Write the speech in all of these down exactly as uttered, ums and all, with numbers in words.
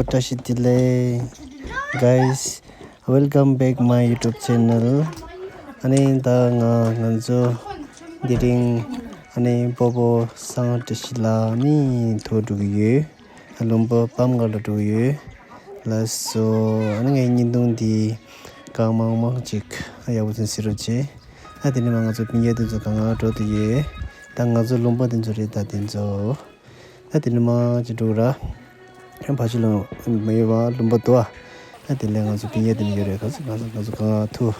བཀྲ་ཤིས་བདེ་ལེགས། Guys, welcome back my YouTube channel. ཨ་ནི་ད་ང་ང་ཚོ་དེ་རིང་ཨ་ནི་སྤོ་བོ་སངས་བཀྲ་ཤིས་ལགས་ཨ་ནི་ཐུག་འགྲོ་གི་ཡོད། ལུང་པ་པམ་མགར་ལ་འགྲོ་གི་ཡོད། ལགས་སོ། ཨ་ནི་ངའི་བརྙན་ཐུང་འདི་གང་མང་མང་ཅིག་ཡག་པོ་ཚོན་གཟིགས་རོགས་བྱེད། ད་དེ་ནས་མ་ང་ཚོ་སྤུན་ཀྱག་དེ་ཚོ་གང་ག་འགྲོ་དུ་ཡོད། ད་ང་ཚོ་ལུང་པ་དེ་ཚོ་རེད། ད་དེ་ཚོ། ད་དེ་ནས་མ་ཅི་འགྲོ་ར། ཡང་ཕ་ཆུ་ལུང་མ་ཡོད་པ་ལུང་པ་དུ་བ། ད་དེ་ལས་ང་ཚོ་སྤུན་ཀྱག་དེ་ནས་ཡོད་རེད། ང་ཚོ་ང་ཚོ་ང་ཚོ་གང་ག་ཐུག་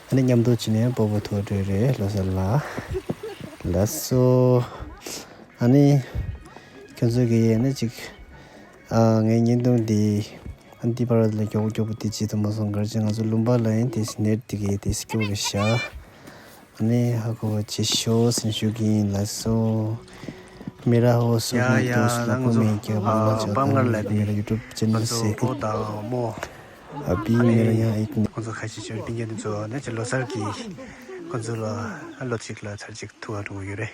ཨ་ནི་མཉམ་དུ་ཕྱིན་ནས་སྤོ་བོ་ཐུག་འགྲོ་རེད། ལོ་གསར་ལ། ལགས་སོ། ཨ་ནི། ཁྱོད་ཚོ་གིས་ཨ་ནི་ཅིག་ཨ་ངའི་བརྙན་ཐུང་འདི། ཨ་འདི་བར་ལ་མགྱོགས་པོ་མགྱོགས་པོ་དེ་བྱེད་ཐུབ་མ་སོང་། ག་རེ་བྱས་ང་ཚོ་ལུང་པ་ལ་ཡིན་དེ་ནེཊ་དེ་གའི་དེ་སྐྱོ་རེད་ཤག་ཨ་ནི་ཧ་གོ་བ་བྱེད་ཤོག་ཟེར་ཞུ་གི་ཡིན། ལགས་སོ། མེ་ར་ཧོ་སོ་ཡ་ཡ་ད་ང་ཚོ་ཨ་པམ་མགར་ལ་དེ་མེ་ར་ཡུ་ཊུབ་ཅེ་ནལ་ང་ཚོ་སེ་ཨོ་དང་མོ་ཨ་བི་མེ་ར་ཡང་ཨིག་ནི་ཁོང་ཚོ་ཁ་ཤས་ཅིག་སྤུན་ཀྱག་དེ་ཚོ་ནས་ཅིག་ལོ་གསར་གྱི་ཁོང་ཚོ་ལ་ཨ་ལོ་གཅིག་ལ་ཚར་གཅིག་ཐུག་ག་འགྲོ་གི་ཡོད་རེད།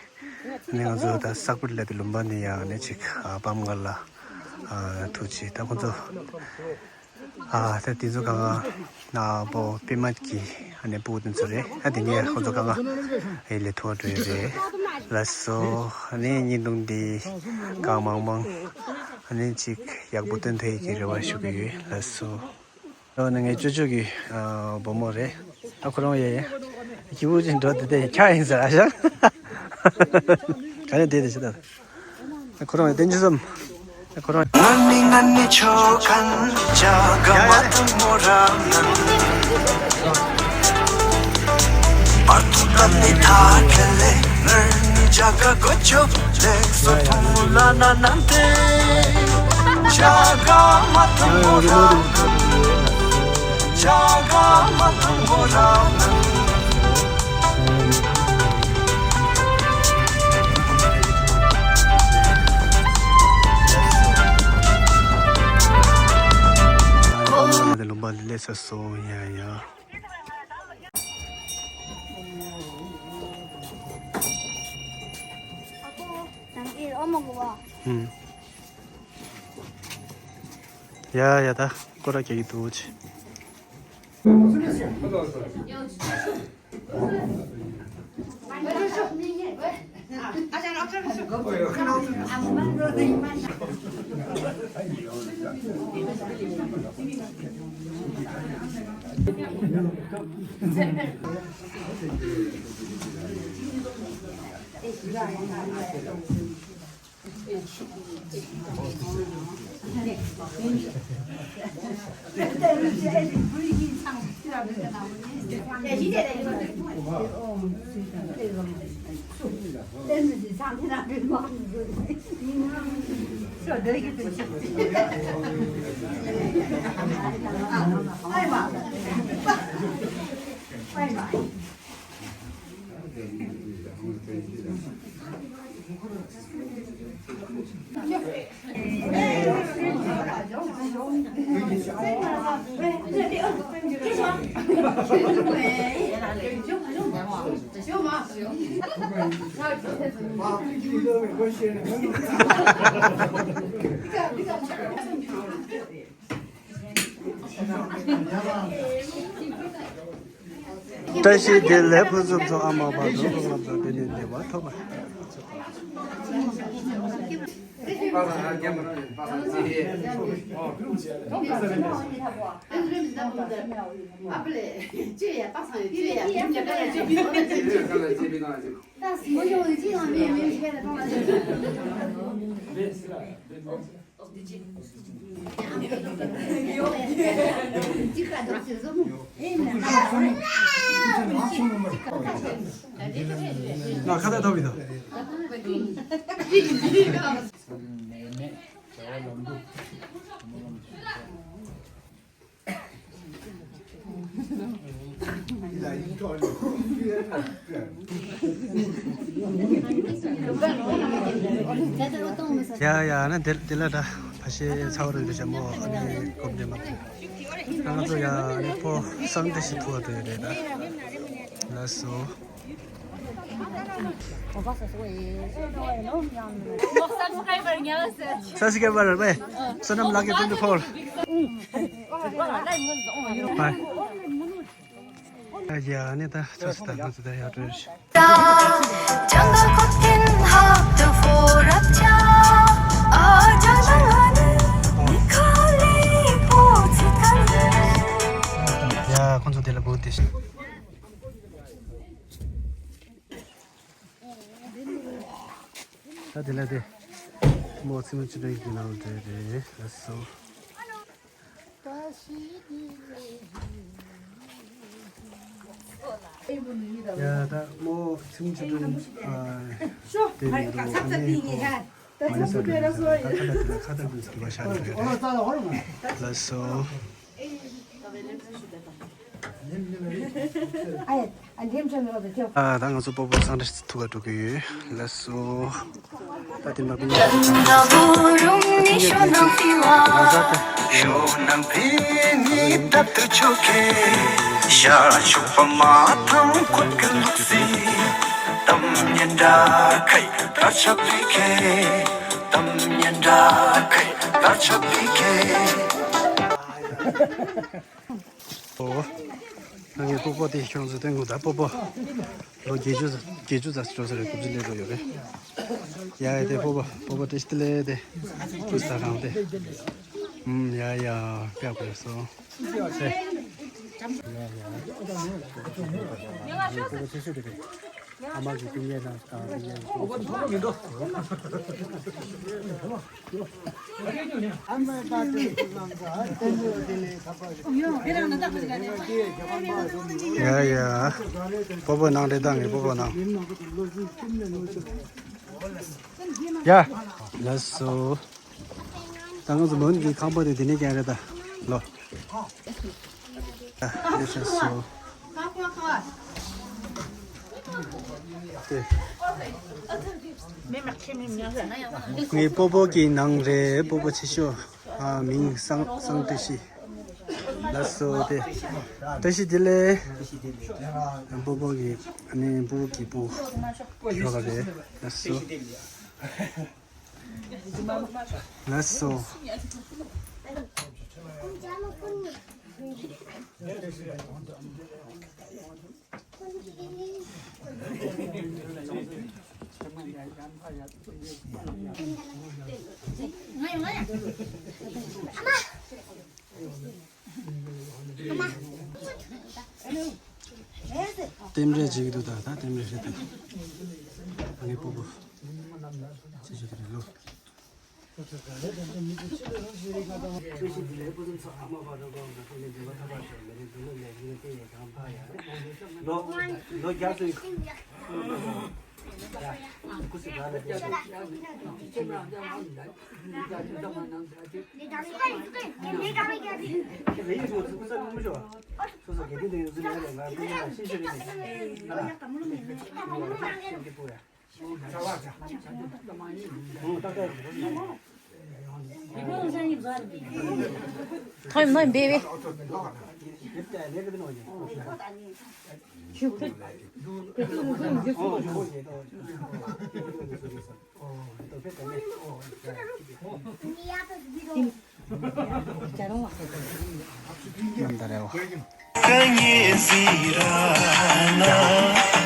ནི་ང་ཚོ་ད་སག་པུར་ལབ་པའི་ལུང་པ་ནས་ཡང་ནས་ཅིག་ཨ་པམ་མགར་ལ་ཨ་ཐུག་ཅིག་ད་ཁོང་ཚོ་ཨ་ད་དེ་ཚོ་གང་ག་ཨ་པོ་པད་མ་གི་ཨ་ནི་སྤུ་གུ་དེ་ཚོ་རེད། ཨ་དེ་ནས་ཁོང་ཚོ་གང་ག་ཨེ་ལས་ཐུག་འགྲོ་ཡི་རེད། ལགས་སོ། ཨ་ནི་བརྙན་ཐུང་འདི་གང་མང་མང་ཨ་ནི་ཅིག་ཡག་པོ་སྟོན་ཐུབ་ཡི་གི་རེ་བ་ཞུ་གི་ཡོད། ལགས་སོ། ཨ་ནི་ངའི་ཅོ་ཅོ་གི་ཨ་བུ་མོ་རེད། ཨ་ཁོ་རང་ཡ་ཡ། སྐྱིད་པོ་ཅིག་འགྲོ་དེ་དེ་ཁྱག་ཡིན་ཟེར་ཨ་ཞང་། ག་ནས་དེ་དེ་ཆེ་ད། ཨ་ཁོ་རང་ཡ་བསྟན་ཆུ་བསམ། ཨ་ཁོ་རང་། ལུང་པ་ལས་ས་སོང་ཡ་ཡ། ཨུམ། ཡ་ཡ་ད་སྐོར་ར་རྒྱག་གི་འདུག་ཅི། བཀྲ་ཤིས་བདེ་ལེགས་ཕུན་སུམ་ཚོགས། ཨ་མ་བར་དུ་སློབ་ལམ་དང་བདེ་ལེགས་བདེ་བ་ཐོབ་པ། ང་ཁ་བཏགས་ཐོབ་ཡིན་ད། ཡ་ཡ་ན་དེ་དེ་ལ་ད་ཕ་ཤེ་ཚ་བ་རུ་འདི་ཞན་མོ་ཨ་ནི་གོམ་དེ་མ་ཐུབ། ང་ཚོ་ཡ་ཨ་ནི་ཕོ་སང་དེ་ཞིག་ཐུག་བ་དེ་རེད་ད། ལགས་སོ། Subscriber ཉལ་སེ། Subscriber ལ་བསོད་ནམས་ལགས་ཀྱི་twenty four། ཨ་ཡ་ནི་ད་ཆོས་སི་ད་ང་ཚོ་ད་ཡར་འགྲོ་ཡ། ཡ་ཁོང་ཚོ་དེ་ལ་བོད་དེ། ད་དེ་ལ་དེ་མོ་ཚིམ་ཅི་འདྲ་ཡིན་ནང་དེ་རེད་ལགས་སོ། ཡ་ད་མོ་ཚིམ་ཅི་འདྲ་ཨ་དེ་མི་འདུག་ཨ་ནི་ཁོ་མ་ནི་ས་དེ་ད་ཁ་ད་དེ་ལ་ཁ་ད་དེ་སྐྱིད་པ་ཤར་འདུག་རེད་ལགས་སོ། ཨ་ད་ང་ཚོ་སྤོ་བོ་སང་རེ་ཐུག་ག་འགྲོ་གི་ཡོད་ལགས་སོ། ད་དེ་མ་པི་ཉི་ང་ས་ད། ཨོ། ད་ངའི་སྤོ་བོ་དེ་ཁྱོད་ཚོ་སྟོན་དགོས། ད་སྤོ་བོ་ལོ་བརྒྱད་ཅུ་བརྒྱད་ཅུ་ཙམ་འགྲོ་ས་རེད། སྐུ་ཚེ་ལེགས་འགྲོ་ཡོད་རེད། ཡ་ཡ་དེ་སྤོ་བོ་སྤོ་བོ་བཀྲ་ཤིས་བདེ་ལེགས་དེ། སྐུ་ས་གང་དེ། ཨུམ་ཡ་ཡ་ཀྱག་པོ་སོང་། ཡ་ཡ། སྤོ་བོ་ནང་རེད་ད། ངའི་སྤོ་བོ་ནང་། ཡ། ལགས་སོ། ད་ང་ཚོ་མོན་གྱི་ཁང་པ་དེ་འདི་ནས་ཀྱང་རེད་ད། ལོ། ཡ་ལགས་སོ། ངའི་སྤོ་བོ་གི་ནང་རེད། སྤོ་བོ་ཆེ་ཤོས། ཨ་མིང་སང་སང་བཀྲ་ཤིས། ལགས་སོ་དེ། བཀྲ་ཤིས་བདེ་ལེགས། སྤོ་བོ་གི་ཨ་ནི་སྤོ་བོ་གི་སྤོ་ཡོད་རེད། ལགས་སོ། ལགས་སོ། རྟེན་འབྲེལ་བྱེད་ཀྱི་འདུག་ད་ད་རྟེན་འབྲེལ་རེད་ད། ཨ་ནི་སྤོ་བོ། ཆེ་ཆེ་དེ་རེད་ལོ། ལོ་ལོ་བརྒྱ་ཙམ། ཁོས་མ་འབད་བས། ནམ་ད་རེ་བ།